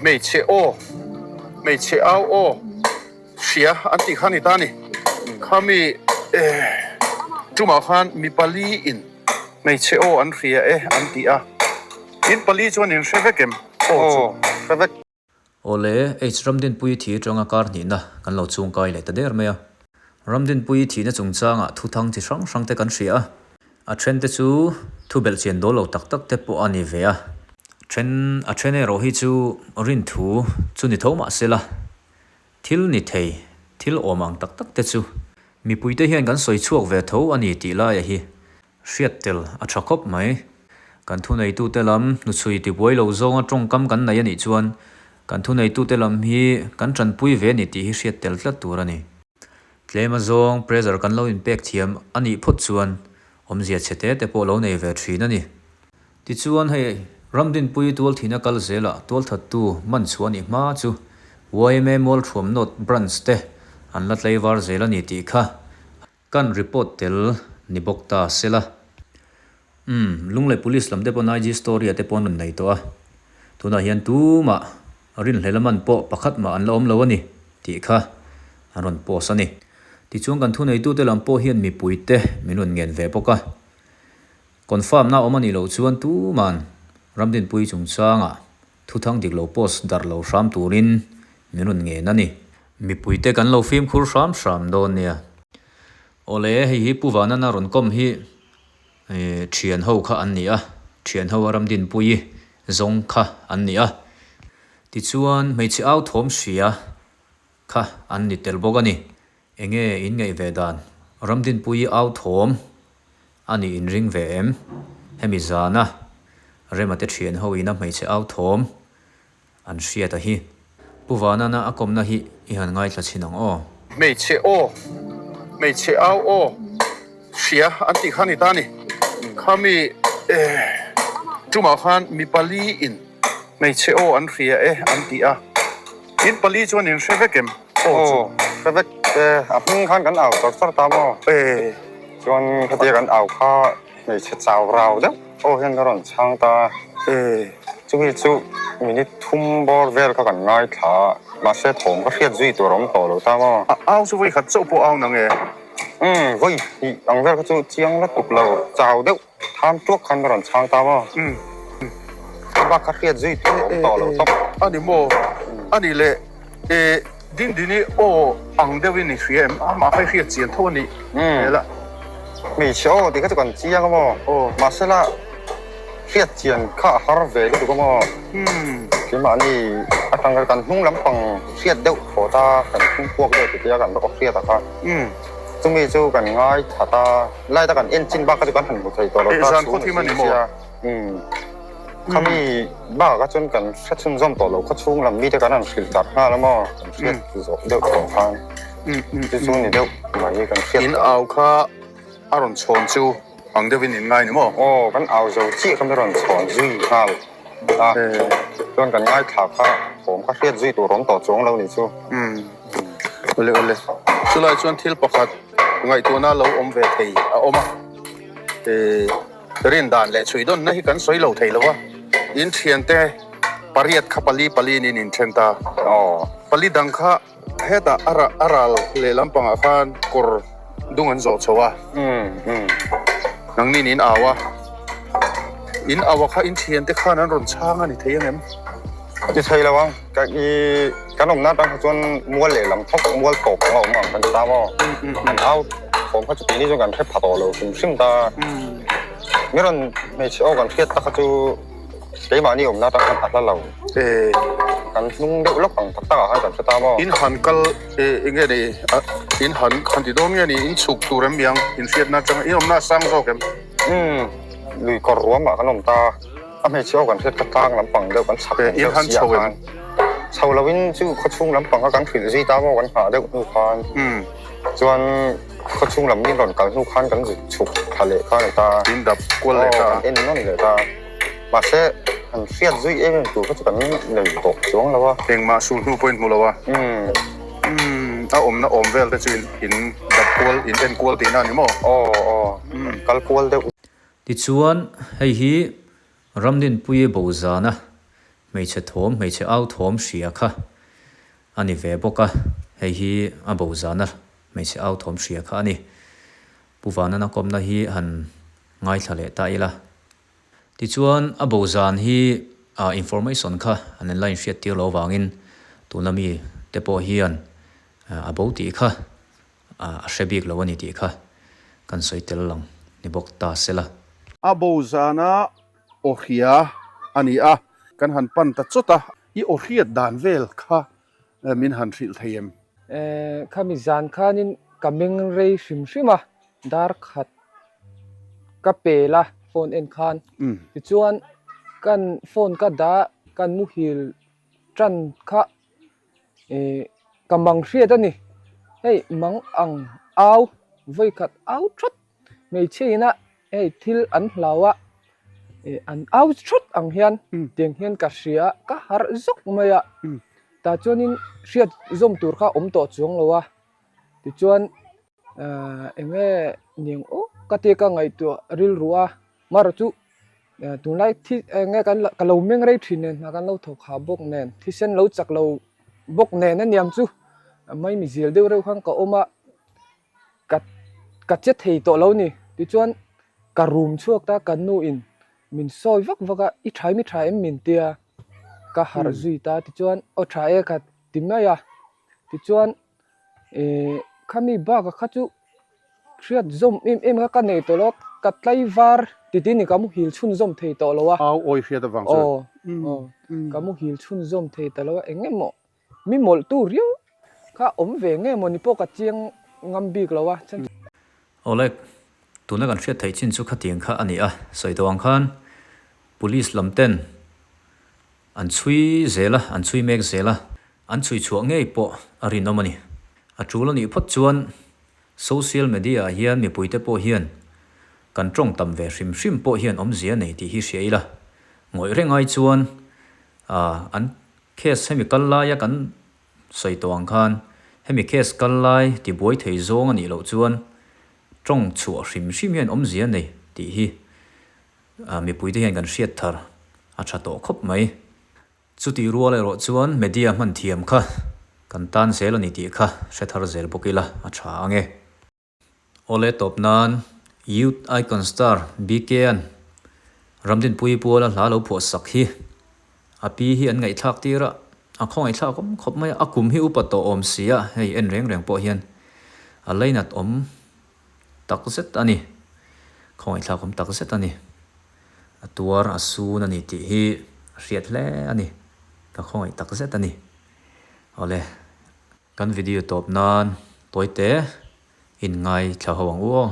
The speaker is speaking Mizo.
Hmeichhe aw, hmeichhe au aw hria an tih kha a ni ta a ni. Khami tumah khan mi pali in hmeichhe aw an hria e an ti a. In pali chuan in hre vek em? Aw chu hre vek. Awle, H. Ramdinpuii thi atanga kar hnihna kan lo chhungkai leh ta der mai a. Ramdinpuii thihna chungchangah thuthang chi hrang hrang te kan hria a. A then te chu thu belhchian dawl lo tak tak te pawh a ni ve a. Then a then erawh hi chu rin thu chu ni tho mah se la, thil ni thei, thil awm ang tak tak te chu mipuite hian kan sawi chhuak ve tho a ni tih laia hi hriat tel a tha khawp mai. Kan thuneitute lam hnuchhui tibuai lo zawnga tawngkam kan nei a nih chuan kan thuneitute lam hi kan tanpui ve a ni tih hi hriat tel tlat tur a ni. Tlem azawng pressure kan lo inpek thiam a nih phawt chuan awmzia chhe te te pawh lo nei ve thin a ni. Tichuan hei Ramdinpui tualthihna kal zelah tualthattu man chhuah a nih hma chu yma Mualthuam North Branch te an la tlaivar zel a ni tih kha kan report tel ni bawk ta sela. Umm, Lunglei Police lam te pawn IG story ah te pawh an rawn nei tawh a, tunah hian tumah rinhlel a man pawh pakhat mah an la awm lo a ni tih kha an rawn post a ni. Tichuan kan thuneitute lam pawh hian mipuite min rawn ngen ve bawk a, confirm na awm a nih loh chuan tuman Ramdinpui chungchangah thuthang dik lo post darh lo hram turin min rawn ngen a ni. Mipuite kan lo fimkhur hram hram dawn nia. Awle, hei hi Pu Vanana rawn kawm hi Thian ho kha an ni a, thian ho a Ramdinpuii zawng kha an ni a. Tichuan hmeichhe au thawm hria kha an ni tel bawk a ni. Enge in ngaih ve dan? Ramdinpuii au thawm a nih in ring ve em? Hemi zana Rema te thian ho ina hmeichhe au thawm An hriat a hi. Pu Vanana a kawmna hi i han ngaithla chhin ang aw. Hmeichhe aw, hmeichhe au aw hria an tih kha a ni ta a ni. Khami tumah khan mi pali in hmeichhe aw an hria e an ti a. In pali chuan in hre vek em? Aw chu. Aw, hre vek e. A hming khan kan au char char ta maw? E. Chuan khatia kan au kha Hmeichhe chau rau deuh pawh hian ka rawn chhang ta. Chumi chu minute thum bawr vel kha kan ngaithla a, mahse thawm ka hriat zui tur a awm tawh lo ta maw? A au chu vawi khat chauh pawh au nang e. Umm, vawi hnih ang vel kha chu chiang la tuk lo, chau deuh tham tuak khan ka rawn chhang ta maw? Ka bak kha hriat zui tur a awm tawh lo tawp. A ni maw? A ni le. E, Dindini aw ang deuhin i hria em? Amah kha i hriat chian tho a nih hmel a. Hmeichhe aw tih kha chu kan chiang a maw? Mahse la hriat chian kha a har ve lutuk a maw? Keimahni atang kha kan hnung lampang hriat deuh thaw ta, kan hnung puak deuh tih te a kan aw hriat a kha. Chumi chu kan ngai that a, light a kan en chin bak kha chu kan han hmu thei tawh lo ta, chhung a zing sia. Khami bakah chuan kan hre chhunzawm tawh lo, khawchhung lam mite kan han hrilh darh nghal a maw? Kan hriat zawh deuh tawh khan chu chu ni deuh mai kan hriat In au kha a rawn chhawn chu ang deuhin in ngai ni maw? Aw, kan au zo chiah kha mi rawn chhawn zui nghal a, chuan kan ngaithla kha thawm kha hriat zui tur awm tawh chuang lo ni chu. Awle awle, chulai chuan thil pakhat ngaihtuahna lo awm ve thei a awm a. Rin dan leh chhui dawnna hi kan sawi lo thei lo a, in thiante pariat kha pali pali in in then ta. Pali dang kha hetah a a ral leh lampangah khan kawr dung an zawh chho a, nangnin in au a, in au a kha in thiante khan an rawn chhang a ni thei ang em? Ti thei lo ang, ka i kan awmna atang kha chuan mual leh lam thawk mual tawp ang a awm ang kan ti ta maw? Kan au thawm kha chu keini chuan kan hre pha tawh lo hrim hrim ta. Mi rawn hmeichhe aw kan hriat ta kha chu keimahni awmna atang khan a hla lo. Kan hnung deuh lawk ang tak tak ah khan kan hre ta maw? In han kal eng nge ni in han han ti dawn nge ni in chhuk tur em mi ang in hriatna atang in awmna a sang zawk em? Umm lui kawr ruam ah kan awm ta. A hmeichhe aw kan hriat kha tlang lampang deuh kan chhak ang deuh si ah khan chho lo in chu khawchhung lampang kha kan hrilh zui ta maw kan nghah deuh hnu khan chuan khawchhung lam min rawn kal hnu khan kan zuk chhuk thla leh kha a ni ta in dap kual leh ta kan en nawn leh ta mahse han hriat zui em em tur kha chu kan nei tawh chuang lo a engmah sul hnu pawh in hmu lo a a awmna awm vel te chu in dap kual in en kual tihna a ni maw aw aw kal kual deuh Tichuan, hei hi Ramdinpuii bo zana Hmeichhe thawm, hmeichhe au thawm hria kha a ni ve bawk a, hei hi a bo zana hmeichhe au thawm hria kha a ni. Pu Vanana kawmna hi han ngaithla leh ta ila. Tichuan, a bo zan hi information kha an la inhriat tir lo avangin tuna mi te pawh hian a bo tih kha a hre bik lo a ni tih kha kan sawi tel lang ni bawk ta se la. A bo zana aw hria a ni a, kan han pan ta chawt a, i aw hriat dan vel kha min han hrilh thei em? Khami zan khanin ka meng rei hrim hrim a, dar khat ka pel a phone en khan. Tichuan kan phone ka dah kan muhil tan kha ka mang hriat a ni. Hei mang ang au vawikhat au thawt hmeichhia ina hei thil an hlau a an au thawt ang hian tiang hian ka hria ka harh zawk mai a. Tah chuanin hriat zawm tur kha awm tawh chuang lo a tichuan. Ahh eng nge niang aw ka tia ka ngaihtuah rilru a marawh chu tunlai thi eng nge kan ka lo meng rei thin nen hna kan lo thawk ha bawk nen thisen lo chak lo bawk nen a niang chu mai mi zial deuh reuh khan ka awm a ka ka che thei tawh lo ni tichuan ka rum chhuak ta ka nu in min sawi vak vak a i tha em i tha em min tia ka harh zui ta tichuan aw tha e ka ti mai a tichuan. Ehh khami bak a kha chu hriat zawm em em kha ka nei tawh lo a ka tlaivar titi ni ka muhil chhunzawm thei tawh lo a. Au awi hriat avang chuan. Aw aw ka muhil chhunzawm thei ta lo a eng emaw mi mawlh tu riau kha awm ve nge maw ni pawh ka chiang ngam bik lo a. Awle tuna kan hriat theih chin chu khatiang kha a ni a sawi tawh ang khan police lam ten An chhui zel a, an chhui mek zel a, an chhui chhuah ngei pawh a rinawm a ni. A tul a nih phawt chuan social media ah hian mipuite pawh hian kan tawng tam ve hrim hrim pawh hian awmzia nei tih hi hria ila. Ngawih reng ai chuan an case hemi kal laia kan sawi tawh ang khan hemi case kal lai tibuai thei zawng a nih loh chuan tawng chhuah hrim hrim hian awmzia nei tih hi Mipuite hian kan hriat thar a tha tawh khawp mai. Chutih rual erawh chuan media hman thiam kha kan tan zel a ni tih kha hre thar zel bawk ila a tha ang e. Awle tawp nan Youth Icon Star BK-a'n Ramdinpui Puala hla lo phuah sak hi a pi hi an ngaihthlak tir a, a khawngaihthlak awm khawp mai a, a kum hi upa tawh awm si a, hei en reng reng pawh hian a lainat awm Tak zet a ni. Khawngaihthlak awm tak zet a ni. A tuar a sun a ni tih hi a hriat hle a ni. Ka khawngaih tak zet a ni. Awle, kan video tawp nan tawite in ngaithla ho ang u aw.